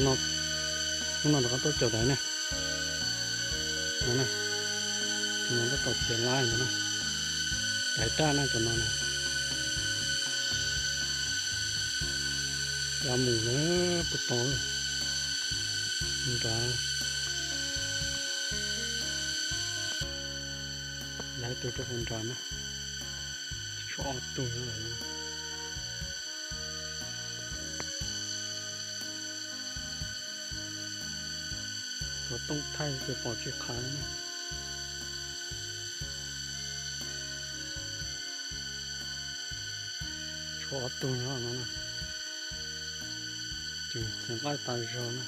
No, hnub no rov qab tuaj caum daiv na. No na, tus no tab tom txiav laib ntawd na. Daiv daj na cov no na. Ya mus na, puag tod nrad. Ya ib tug rau puag nrad na. Tshuav ob tug no lawm. Cov tooj thaij ces pom tsis qha li. Tshuav ob tug nyob no na. Tseem txiav nqaij tas zog na.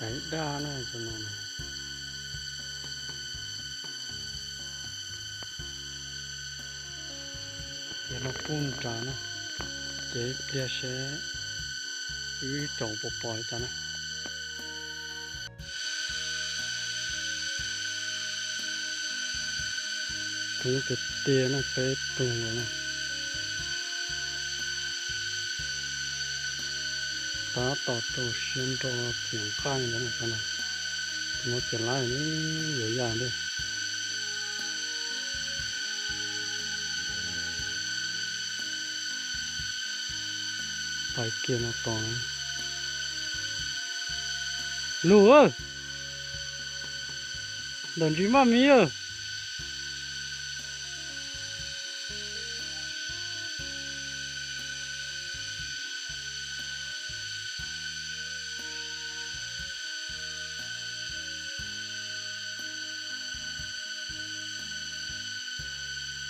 Daiv daj na cov no na. Yog no puag nrad na, ces ib pliag seb wb caum puas pom li cas na. Coob tiag tiag na, peb tug no na. Tab tom rau siab nrog txiav nqaij ntawd na. Tus no txiav laib yuav yaj ntej. Pais kiag no tos. Lug, ntawm ntsis maj miv.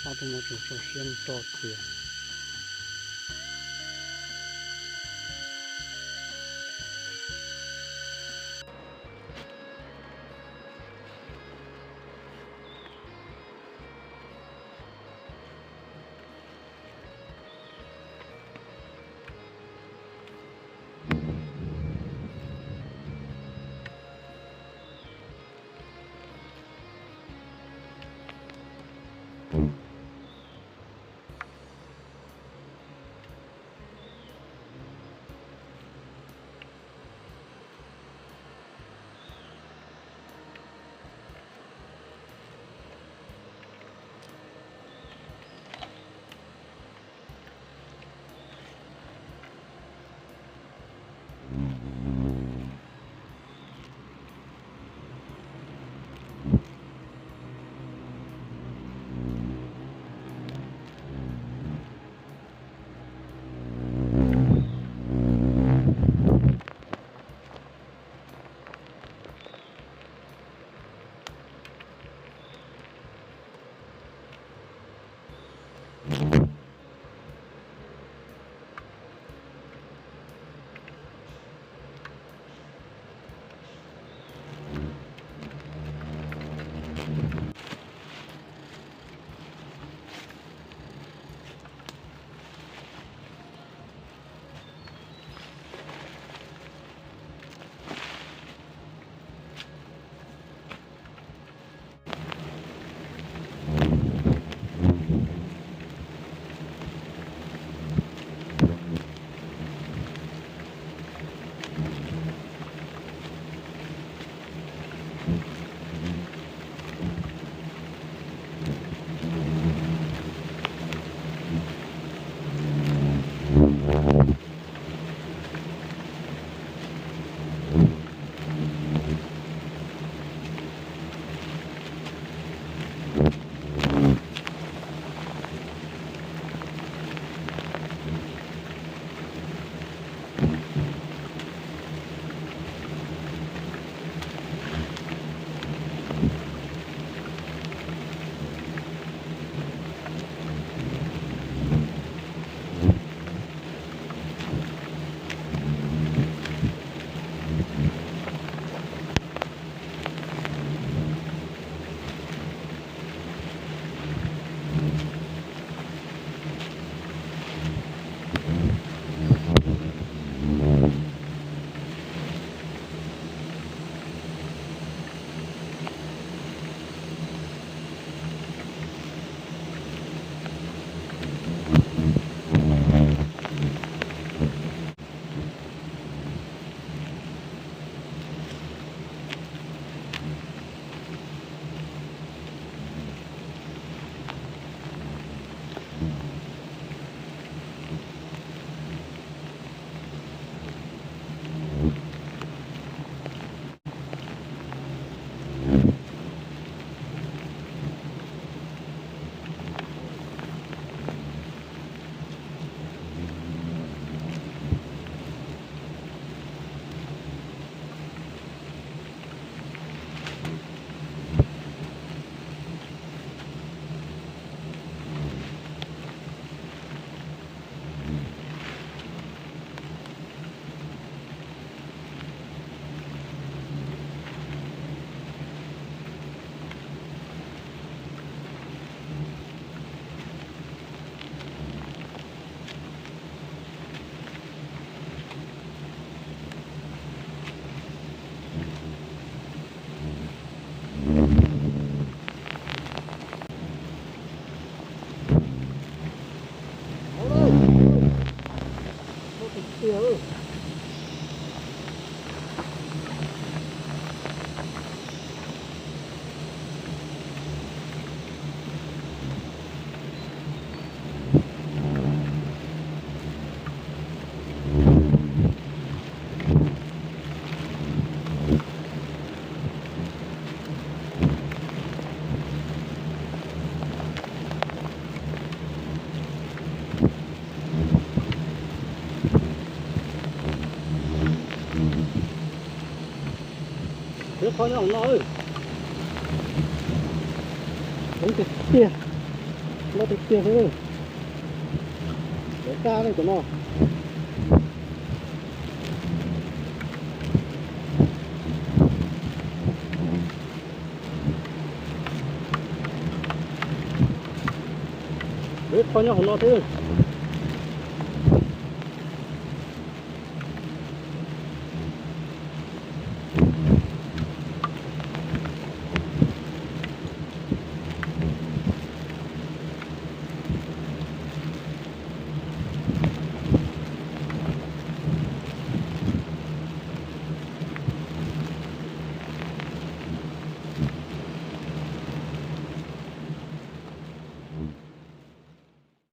Ob tug no tseem rau siab nrog txiav. Qhov nyob hauv no, coob tiag tiag, loj tiag tiag xwb. Lawv kaj ne cov no. Lawv qhov nyob hauv no thiab.